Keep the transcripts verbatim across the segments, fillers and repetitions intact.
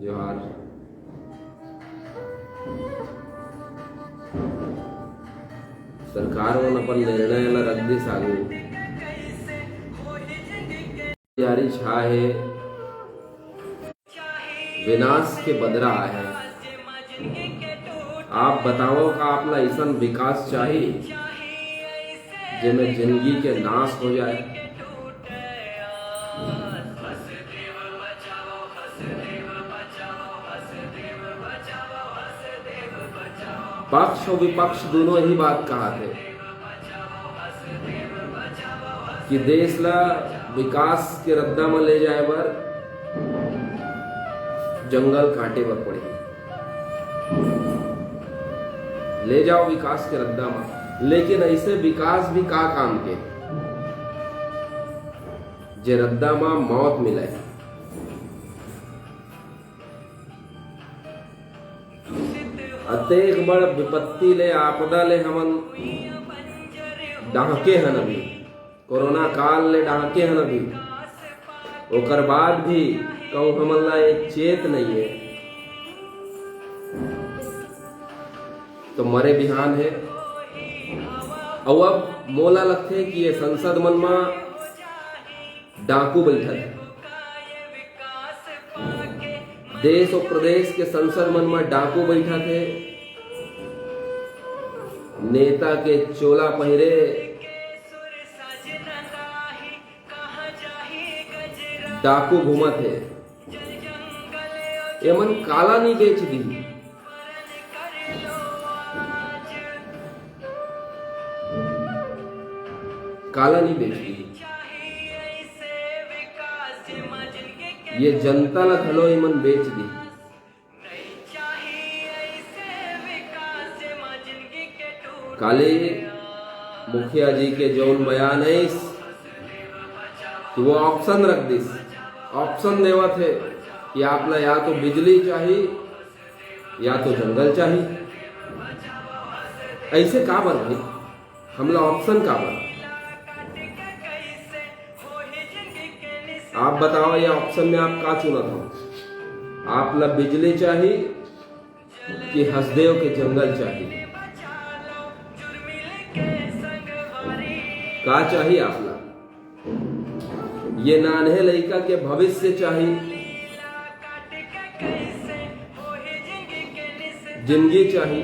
जोहार। सरकार मन अपन निर्णय ला रख दिस आगू। जारी छा हे, विनाश के बदरा आहे। आप बतावव का आप ला अइसन विकास चाही, जेमे जिंदगी के नाश हो जाए? पक्ष अउ विपक्ष दोनों ही बात कहत हे कि देश ला विकास के रद्दा म ले जाए बर जंगल काटे बर पड़ही। ले जाव विकास के रद्दा म, लेकिन अइसे विकास भी का काम के, जे रद्दा म मौत मिलय? अतेक बड़ विपत्ति ले, आपदा ले हमन डाहके हन अभी, कोरोना काल ले डाहके हन अभी, ओकर बाद भी कहूँ हमन ला ये चेत नइये, तो मरे बिहान हे। अउ अब मोला लगथे कि ये संसद मन म डाकू बइठत हे। देश अउ प्रदेश के संसद मन म डाकू बइठत हे। नेता के चोला पहिरे डाकू घूमत हे। एमन काला नी बेच दी? काला नी बेच दी? ये जनता ला घलो एमन बेच दी। काली मुखिया जी के जौन बयान है, कि वो ऑप्शन रख दिस, ऑप्शन देवत हे कि आप ला या तो बिजली चाही या तो जंगल चाही। अइसे काबर भाई? हमला ऑप्शन काबर? आप बताओ, ये ऑप्शन में आप का चुनत हो? आप ला बिजली चाही कि हसदेव के जंगल चाही? का चाही आप ला? ये नान्हे लइका के भविष्य चाही, जिंदगी चाही,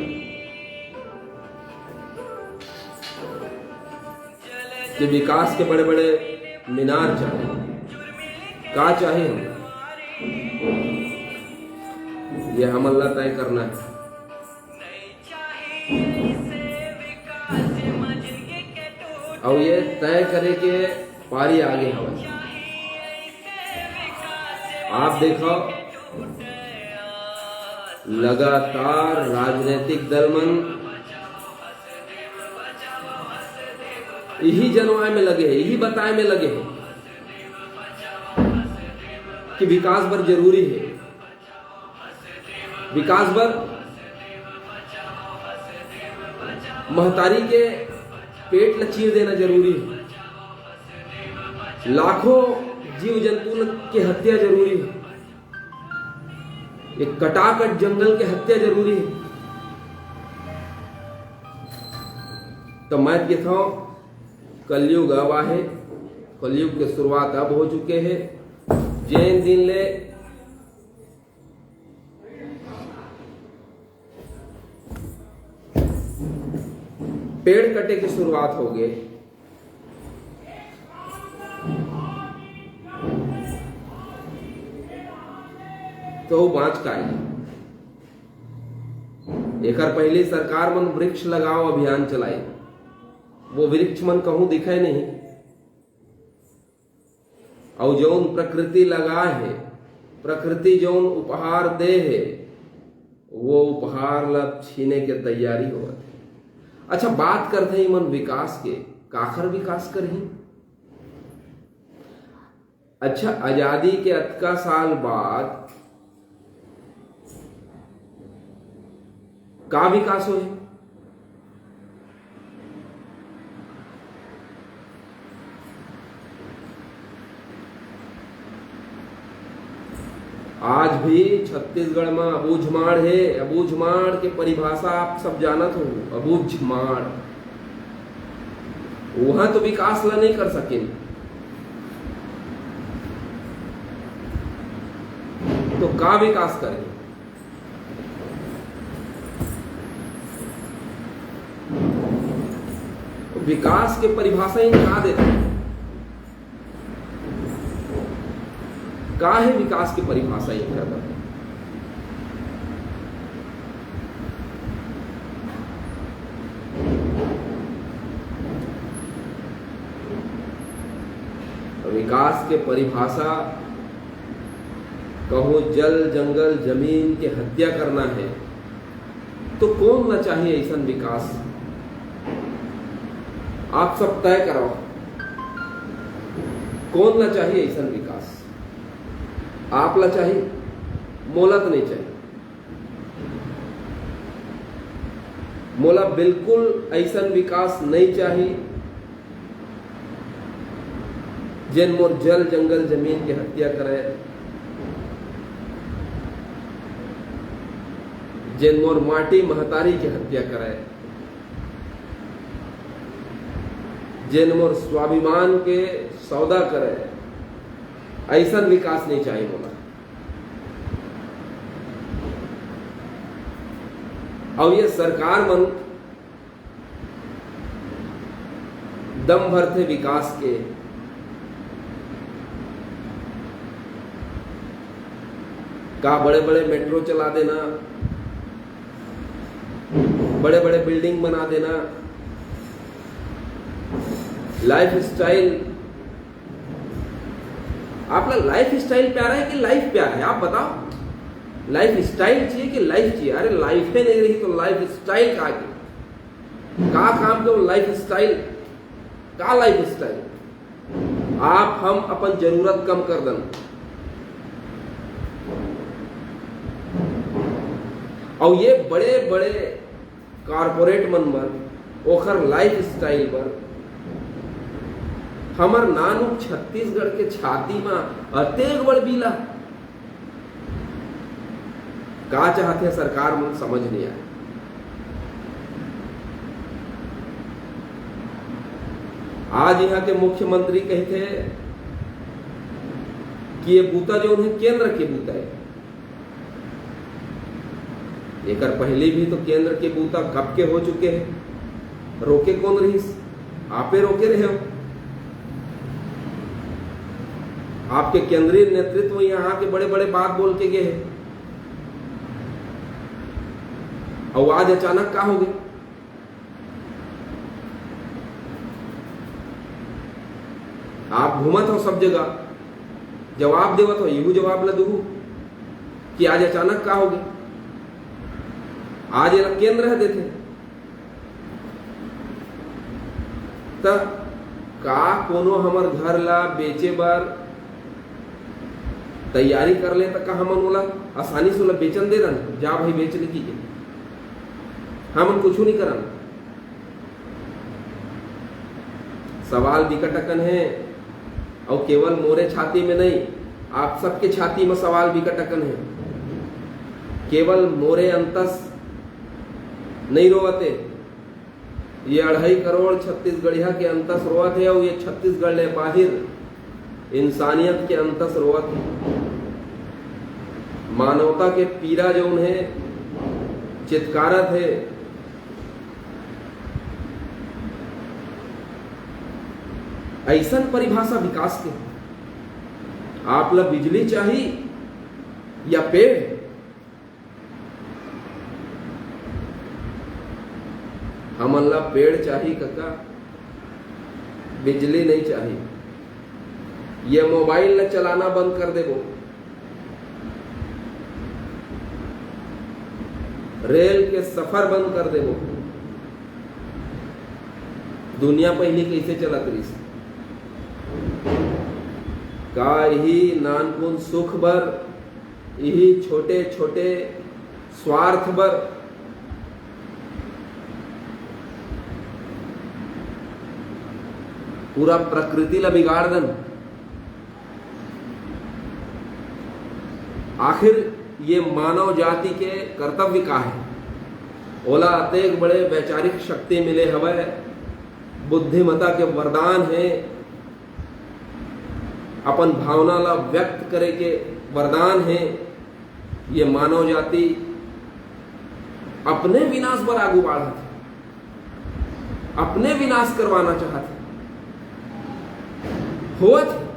कि विकास के बड़े-बड़े मीनार चाही? का चाही हमला? ये हमन ला तय करना है। अउ ये तय करे के पारी आगे हवय। आप देखो, लगातार राजनीतिक दल मन इही जनवाए में लगे हे, इही बताए में लगे हे कि विकास बर जरूरी हे। विकास बर महतारी के पेट ल चीर देना जरूरी हे। लाखों जीव जंतु ल-, के हत्या जरूरी हे। एक कटाकट जंगल के हत्या जरूरी हे। तो मैं कहता हूँ, कलयुग अब आहे, कलयुग के शुरुआत अब हो चुके हे। जेन दिन ले पेड़ कटे के शुरुआत हो गे, तो वो बाँच काय? एकर पहले सरकार मन वृक्ष लगाओ अभियान चलाई, वो वृक्ष मन कहूँ दिखे नहीं। अउ जौन प्रकृति लगा हे, प्रकृति जौन उपहार दे हे, वो उपहार ला छीने के तैयारी होवत हे। अच्छा, बात करथे इमन विकास के, काखर विकास करही? अच्छा, आजादी के अतका साल बाद का विकास होय? आज भी छत्तीसगढ़ में अबूझमाड़ हे। अबूझमाड़ के परिभाषा आप सब जानत हो, अबूझमाड़। वहां तो विकास ला नहीं कर सकिन, तो का विकास करें? विकास के परिभाषा ही का देते? का हे विकास के परिभाषा? ये खबर विकास के परिभाषा, कहूं जल, जंगल, जमीन के हत्या करना हे, तो कोन ला चाहिए अइसन विकास? आप सब तय कराओ, कोन ला चाहिए अइसन विकास? आप ला चाहिए? मोला तो नहीं चाहिए। मोला बिल्कुल अइसन विकास नहीं चाहिए, जेन मोर जल, जंगल, जमीन के हत्या करे, जेन मोर माटी, महतारी के हत्या करे, जेन मोर स्वाभिमान के सौदा करे, अइसन विकास नहीं चाहिए मोला। अउ ये सरकार मन दम भरथे विकास के, का बड़े-बड़े मेट्रो चला देना, बड़े-बड़े बिल्डिंग बना देना, लाइफस्टाइल। आपला लाइफस्टाइल प्यारा है कि लाइफ प्यारा है, आप बताओ। लाइफस्टाइल चाहिए कि लाइफ चाहिए? अरे, लाइफे नहीं रही तो लाइफस्टाइल का के? का काम के वो लाइफस्टाइल? का लाइफस्टाइल? आप हम अपन जरूरत कम कर दन। अउ ये बड़े-बड़े कॉर्पोरेट मन बर, ओखर लाइफस्टाइल बर, हमर नानू छत्तीसगढ़ के छाती म अतेक बड़ बीला। का चाहथे सरकार मन, समझ नहीं आए। आज यहाँ के मुख्यमंत्री कहथे कि ये बूता जो उन्हें केंद्र के बूता है, एकर पहले भी तो केंद्र के बूता कब के हो चुके हैं, रोके कौन रहिस? आपे रोके रहे हो। आपके केंद्रीय नेतृत्व यहाँ आके बड़े-बड़े बात बोल के गए हैं, अउ आज अचानक का हो गए? आप घूमत हो सब जगह, जवाब देवत हो, यहू जवाब ला दूहू कि आज अचानक का हो गए, आज एला केंद्र ह देथे। त का कोनो हमर घर ला बेचे बर तैयारी कर ले, त का हमन ओला आसानी से ओला बेचन दे दन, जा भाई बेच ले की? हमन कुछू नहीं करन। सवाल बिकट अकन हे, अउ केवल मोरे छाती में नहीं, आप सबके छाती में सवाल बिकट अकन हे। केवल मोरे अंतस नहीं रोवत हे, ये अढ़ाई करोड़ छत्तीसगढ़िया के अंतस रोवत हे, अउ ये छत्तीसगढ़ ले बाहिर इंसानियत के अंतस रोवत हे। मानवता के पीरा जौन हे, चित्कारत हे। अइसन परिभाषा विकास के, आप ला बिजली चाही या पेड़? हमन ला पेड़ चाही कका, बिजली नहीं चाही। ये मोबाइल ला चलाना बंद कर देबो, रेल के सफर बंद कर देबो। दुनिया पहिली कइसे चलत रहिस? का इही नानकुन सुख बर, इही छोटे-छोटे स्वार्थ बर पूरा प्रकृति ला बिगाड़ दन? आखिर ये मानव जाति के कर्तव्य का हे? ओला अतेक बड़े वैचारिक शक्ति मिले हवय, बुद्धिमता के वरदान हे, अपन भावना ला व्यक्त करे के वरदान हे। ये मानव जाति अपने विनाश बर आगू बाढ़त हे, अपने विनाश करवाना चाहत हे। होवत हे।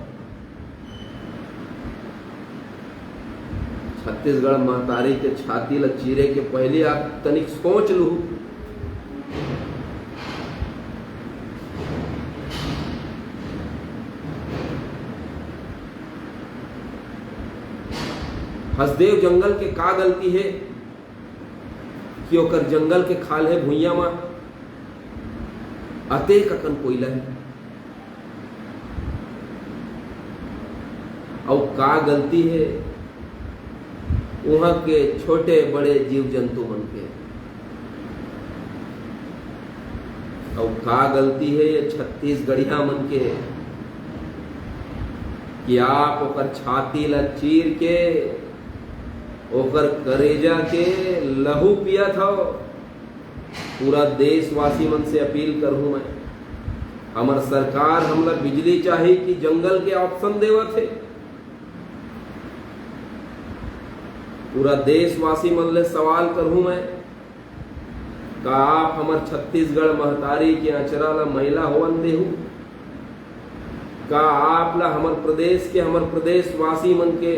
छत्तीसगढ़ महतारी के छाती ला चीरे के पहिली आप तनिक सोच लू। हसदेव जंगल के का गलती हे कि ओकर जंगल के खाल्हे भुइयां म अतेक अकन कोइला हे? अउ का गलती हे उहां के छोटे बड़े जीव जंतु मन के? अउ का गलती हे ये छत्तीसगढ़िया मन के कि आप ओकर छाती ला चीर के ओकर करेजा के लहू पियत हव? पूरा देशवासी मन से अपील करहूं मैं, हमर सरकार हमला बिजली चाही कि जंगल के ऑप्शन देवत हे? पूरा देशवासी मन ले सवाल करहूं मैं, का आप हमर छत्तीसगढ़ महतारी के अचरा ला मैला होवन देहू? का आप ला हमर प्रदेश के, हमर प्रदेशवासी मन के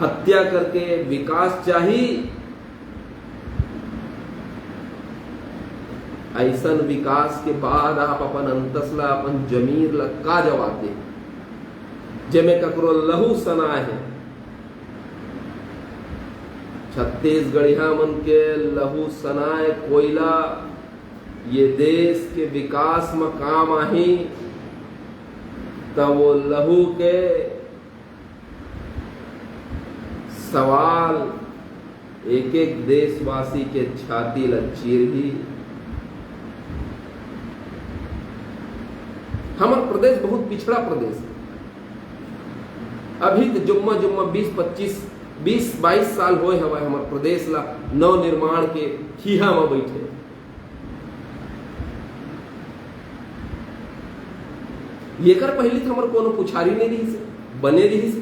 हत्या करके विकास चाही? अइसन विकास के बाद आप अपन अंतस ला, अपन जमीर ला का जवाब दे, जेमे ककरो लहू सनाए हे? छत्तीसगढ़िया मन के लहू सनाए कोइला ये देश के विकास म काम आही, त वो लहू के सवाल एक एक देशवासी के छाती ला चीरही। हमर प्रदेश बहुत पिछड़ा प्रदेश हे। अभी तो जुम्मा जुम्मा बीस पच्चीस, बीस बाईस साल होए हवय हमर प्रदेश ला नवनिर्माण के खीहा म बैठे। येकर पहिली तो हमर कोनो पुछारी नहीं रहिस हे, बने रहिस हे,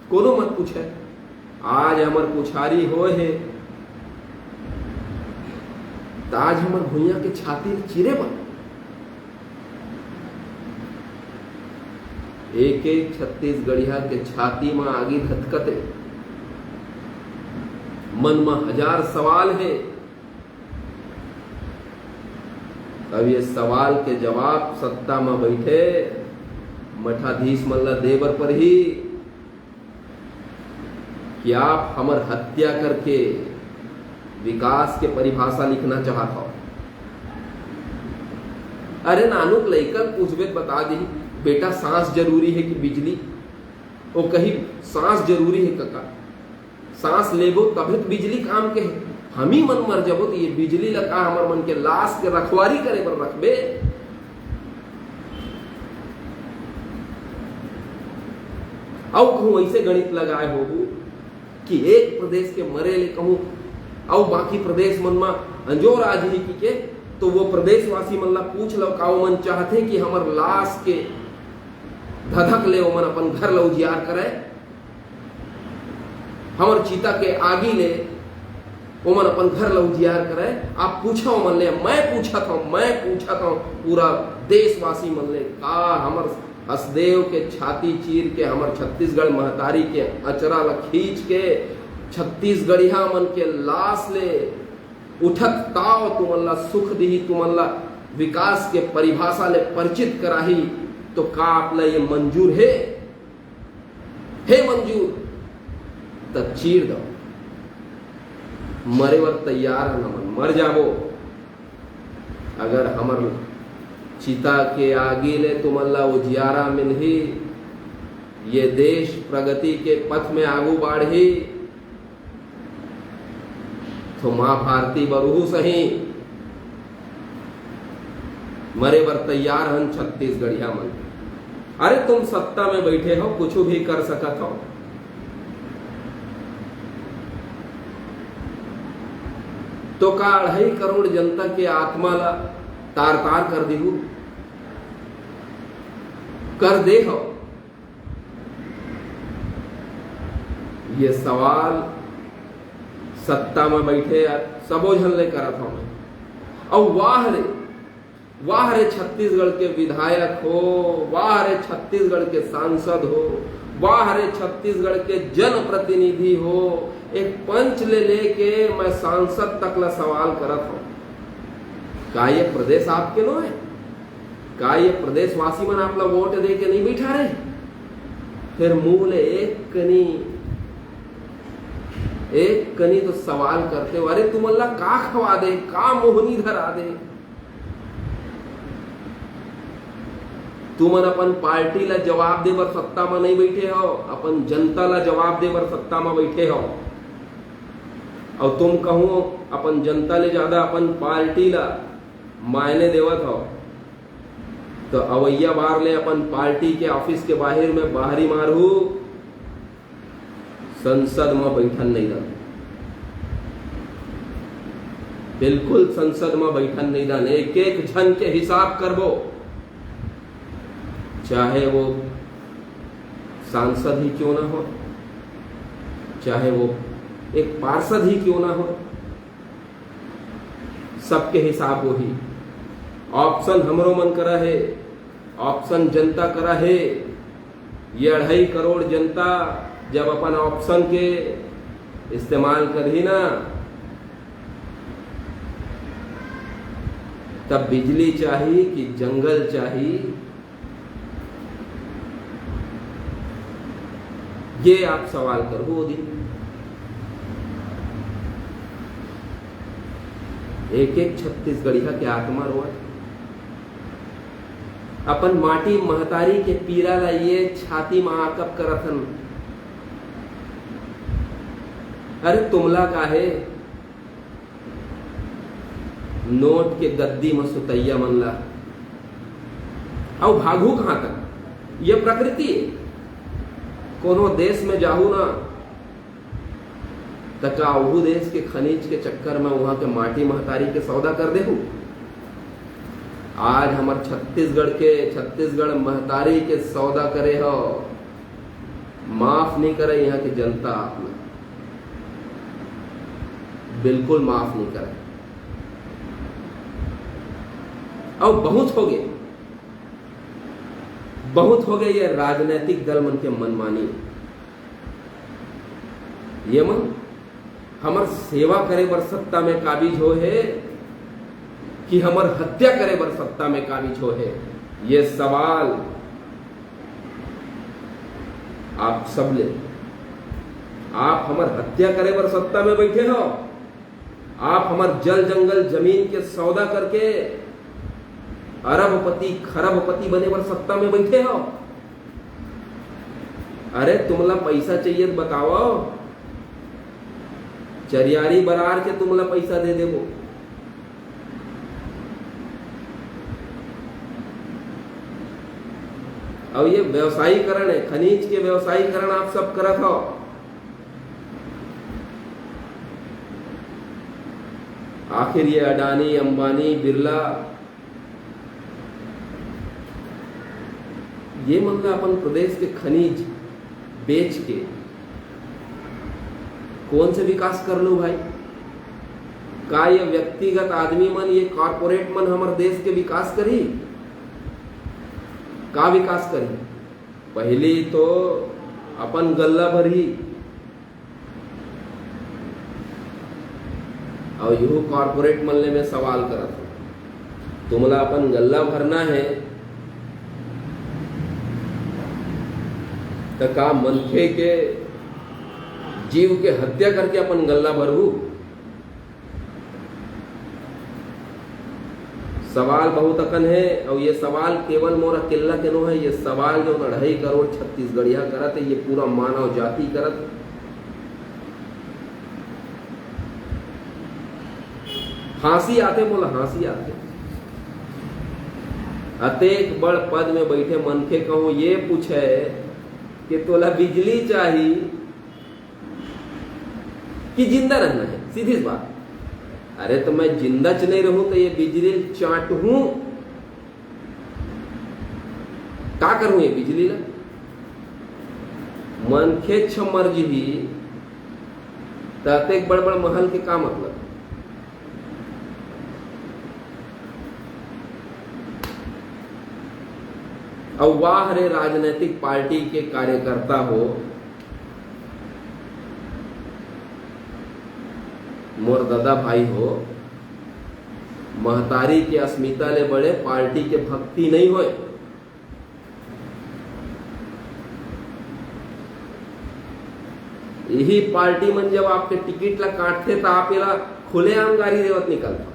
कोनो मत पूछे। आज हमर पुछारी होए हे, त आज हमर भुइयां के छाती ल चीरे बर एक एक छत्तीसगढ़िया के छाती म आगी धधकत हे। मन म हजार सवाल हे। अब ये सवाल के जवाब सत्ता म बैठे मठाधीश मन ला दे बर परही कि आप हमर हत्या करके विकास के परिभाषा लिखना चाहत हव। अरे नानुक लइका ल पूछबे त बता दिही, "बेटा, सांस जरूरी हे कि बिजली?" वो कही, "सांस जरूरी हे कका, सांस लेबो तभे तो बिजली काम के हे। हमी मन मर जाबो तो ये बिजली ला का हमर मन के लाश के रखवारी करे बर रखबे?" अउ कहूँ ऐसे गणित लगाए होबू कि एक प्रदेश के मरे ले कहूँ अउ बाकी प्रदेश मन म अंजोर आ जही कि के, तो वो प्रदेशवासी मन ला पूछ लो, का ओमन चाहथे कि हमर लाश के धधक ले ओमन अपन घर ला उजियार करे, हमर चिता के आगी ले ओमन अपन घर ला उजियार करे? आप पूछो ओमन ले, मैं पूछत हूँ, मैं पूछत हूँ पूरा देशवासी मन ले, का हमर हसदेव के छाती चीर के, हमर छत्तीसगढ़ महतारी के अचरा ला खींच के, छत्तीसगढ़िया मन के लाश ले उठत ताव तुमन ला सुख दिही, तुमन ला विकास के परिभाषा ले परिचित कराही, तो का आप ला ये मंजूर हे? हे मंजूर, त चीर दो। मरे बर तैयार हन हमन, मर जाबो, अगर हमर चिता के आगी ले तुमन ला उजियारा मिलही, ये देश प्रगति के पथ में आगू बाढ़ही, तो माँ भारती बरहू सही मरे बर तैयार हन छत्तीसगढ़िया मन। अरे, तुम सत्ता में बैठे हो, कुछ भी कर सकत हो, तो का अढ़ाई करोड़ जनता के आत्मा ला तार तार कर दिहू? कर दे हो। ये सवाल सत्ता में बैठे सबो झन ले करत हूं मैं। और वाह रे, वाह रे छत्तीसगढ़ के विधायक हो, वाह रे छत्तीसगढ़ के सांसद हो, वाह रे छत्तीसगढ़ के जनप्रतिनिधि हो। एक पंच ले लेके मैं सांसद तक ला सवाल करत हूं, का ये प्रदेश आपके नो है? का ये प्रदेशवासी मन आप ला वोट दे के नहीं बैठा रहे? फिर मुंह ले एक कनी, एक कनी तो सवाल करते हो, अरे तुमन ला का खवा दे, का मोहनी धरा दे? तुमन अपन पार्टी ला जवाब दे बर सत्ता में नहीं बैठे हो, अपन जनता ला जवाब दे बर सत्ता में बैठे हो। और तुम कहूं अपन जनता ले ज्यादा अपन पार्टी ला मायने देवत हो, तो अवैया बार ले अपन पार्टी के ऑफिस के बाहर में बाहरी मारहू, संसद में बैठन नहीं दन। बिल्कुल संसद में बैठन नहीं दन। एक एक झन के हिसाब करबो, चाहे वो सांसद ही क्यों ना हो, चाहे वो एक पार्षद ही क्यों ना हो, सबके हिसाब होही। ऑप्शन हमरो मन करा है, ऑप्शन जनता करा है। ये अढ़ाई करोड़ जनता जब अपन ऑप्शन के इस्तेमाल करही ना, तब बिजली चाही कि जंगल चाही, ये आप सवाल करहू ओ दिन। एक एक छत्तीसगढ़िया के आत्मा रोवत, अपन माटी महतारी के पीरा ला ये छाती म आकब करत हन। अरे तुमला का हे, नोट के गद्दी म सुतैया मन ला, अउ भागहू कहां तक? ये प्रकृति हे। कोनो देश में जाहू ना, त का ओहू देश के खनिज के चक्कर में उहां के माटी महतारी के सौदा कर देहू? आज हमर छत्तीसगढ़ के, छत्तीसगढ़ महतारी के सौदा करे हो, माफ नहीं करे यहाँ के जनता आप में, बिल्कुल माफ नहीं करे। अब बहुत हो गए, बहुत हो गए ये राजनैतिक दल मन के मनमानी। ये मन हमर सेवा करे बर सत्ता में काबिज हो हे कि हमर हत्या करे बर सत्ता में काबिज हो हे? ये सवाल आप सब ले। आप हमर हत्या करे बर सत्ता में बैठे हो, आप हमर जल जंगल जमीन के सौदा करके अरबपति खरबपति बने बर सत्ता में बैठे हो। अरे तुमला पैसा चाहिए तो बताओ, चरियारी बरार के तुमला पैसा दे देबो। अब ये व्यवसायीकरण है, खनिज के व्यवसायीकरण आप सब करत हो। आखिर ये अडानी, अंबानी, बिरला, ये मन ला अपन प्रदेश के खनिज बेच के कौन से विकास कर लो भाई? का ये व्यक्तिगत आदमी मन, ये कॉरपोरेट मन हमर देश के विकास करी? का विकास करी? पहली तो अपन गल्ला भरही, अउ यहू कॉरपोरेट मन ले मैं सवाल करत हूं, तुमला अपन गल्ला भरना है, त का मनखे के जीव के हत्या करके अपन गल्ला भरहू? सवाल बहुत अकन है, और ये सवाल केवल मोर अकेला के नो है। ये सवाल जो अढ़ाई करोड़ छत्तीसगढ़िया करत है, ये पूरा मानव जाति करत। हाँसी आथे मोला, हाँसी आथे। अतेक बड़ पद में बैठे मनखे कहूं ये पूछे कि तोला बिजली चाही कि जिंदा रहना है, सीधी सी बात। अरे, तो मैं जिंदा च नहीं रहूं, तो ये बिजली ल चाटहूं, का करूं ये बिजली ला? मनखे छ मर जही, त अतेक बड़ बड़ महल के का मतलब? अउ वाह रे राजनैतिक पार्टी के कार्यकर्ता हो, मोर ददा भाई हो, महतारी के अस्मिता ले बड़े पार्टी के भक्ति नहीं होय। यही पार्टी मन जब आपके टिकट ला काटथे, त आप एला खुलेआम गारी देवत निकलथव।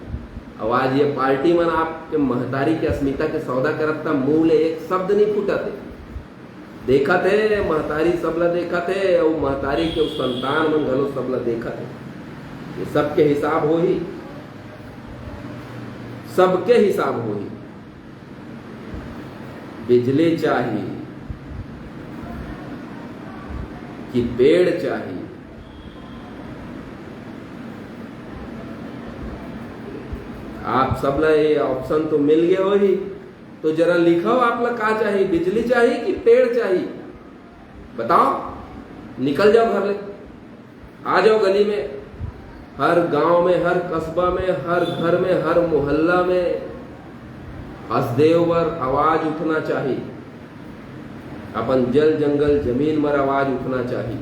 अब आज ये पार्टी मन आपके महतारी के अस्मिता के सौदा करत, त मुंह ले एक शब्द नहीं फूटत हे। देखत हे, महतारी सबला देखत हे, अउ महतारी के संतान मन घलो सबला देखत हे। ये सबके हिसाब होही, सबके हिसाब होही। बिजली चाही कि पेड़ चाही? आप सबला ये ऑप्शन तो मिल गए होही, तो जरा लिखव, आप ला का चाही, बिजली चाही कि पेड़ चाही? बताओ, निकल जाओ घर ले, आ जाओ गली में, हर गांव में, हर कस्बा में, हर घर में, हर मोहल्ला में हसदेव बर आवाज उठना चाही, अपन जल जंगल जमीन बर आवाज उठना चाही।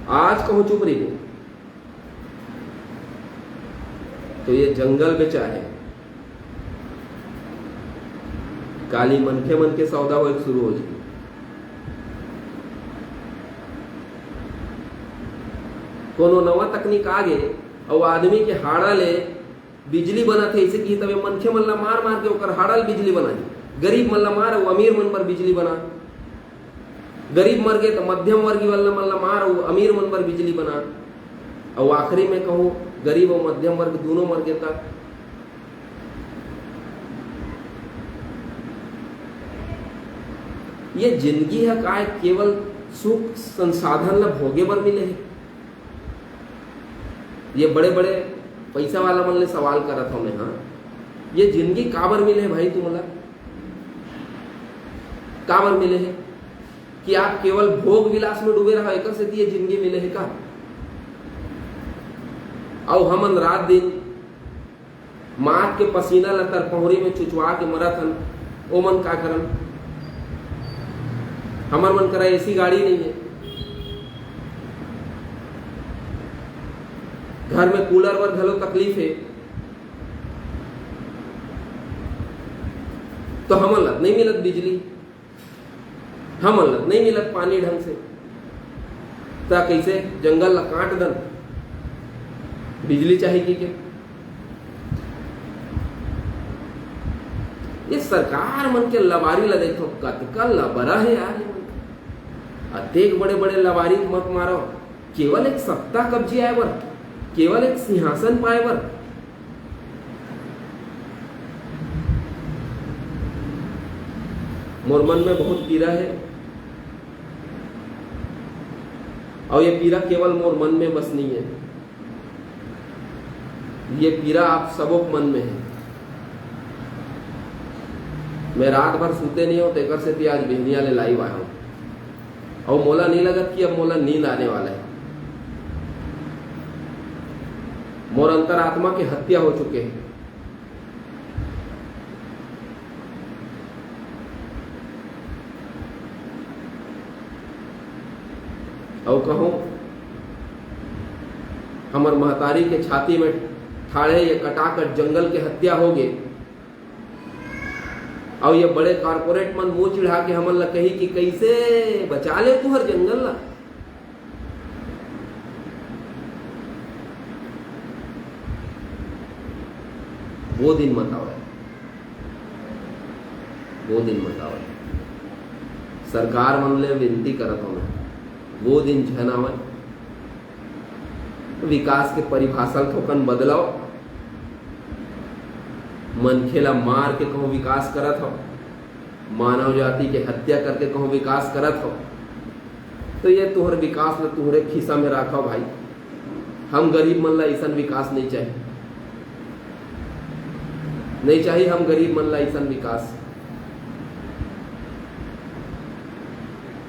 आज कहूं चुप रहिबो, तो ये जंगल बेचाहे, काली मनखे मन के सौदा होए शुरू हो जाही। कोनो नवा तकनीक आ गे, अउ आदमी के हाड़ा ले बिजली बनत हे, अइसे कि तबे मनखे मन ला मार मार के ओकर हाड़ा ले बिजली बनाही। गरीब मन ला मार, अउ अमीर मन बर बिजली बना। गरीब मर गे, त मध्यम वर्गीय वाला मन ला मार, अउ अमीर मन बर बिजली बना। अउ आखिरी में कहूं, गरीब अउ मध्यम वर्ग दूनों मर गे, त ये जिंदगी ह काय केवल सुख संसाधन ला भोगे बर मिले हे? ये बड़े-बड़े पैसा वाला मन ले सवाल करत हव मैं, हाँ, ये जिंदगी काबर मिले हे भाई तुमला? काबर मिले हे? कि आप केवल भोग विलास में डूबे रहा, एकर सेती ये जिंदगी मिले हे का? अउ हमन रात दिन मात के पसीना ल तरपहुरी में चुचवा के मरत हन, ओमन का करन? हमर मन करा एसी गाड़ी नहीं है, घर में कूलर बर घलो तकलीफ है, तो हमन ल नहीं मिलत बिजली। हमन ल नहीं मिलत पानी ढंग से, त कइसे जंगल ल काट दन, बिजली चाही कहिके? ये सरकार मन के लबारी ल देखो, कतका लबरा हे यार ये मन। अतेक बड़े बड़े लबारी मत मारो, केवल एक सत्ता कब्जे आए बर, केवल एक सिंहासन पाए बर। मोर मन में बहुत पीरा है, और ये पीरा केवल मोर मन में बस नहीं है, ये पीरा आप सबोक मन में है। मैं रात भर सूते नहीं हूं, तेकर सेती आज बिहनिया ले live आया हूं। अउ मोला नहीं लगत कि अब मोला नींद आने वाला है। मोर अंतरात्मा के हत्या हो चुके है। अउ कहूं, हमर महतारी के छाती में ठाढ़े ये कटाकट जंगल के हत्या हो गे। अउ ये बड़े corporate मन मुंह चिढ़ा के हमन ला कही कि कइसे बचा ले तुहर जंगल ला। वो दिन मत आवय, वो दिन मत आवय। सरकार मन ले विनती करत हूं मैं, वो दिन झन आवय। विकास के परिभाषा ल थोकन बदलाव। मनखे ला मार के कहूं विकास करत हव, मानव जाति के हत्या करके कहूं विकास करत हव, तो ये तुहर विकास ल तुहरे खिसा में राखव भाई। हम गरीब मन ला अइसन विकास नहीं चाही। नहीं चाही हम गरीब मन ला अइसन विकास।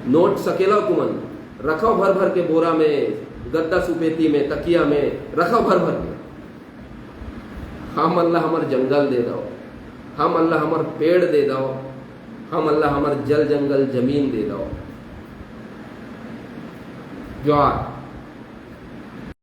नोट सकेलव तुमन, रखव भर भर के बोरा में, गद्दा सुपेती में, तकिया में रखव भर भर के। हमन ला हमर जंगल दे दव, हमन ला हमर पेड़ दे दव, हमन ला हमर जल जंगल जमीन दे दव। जोहार।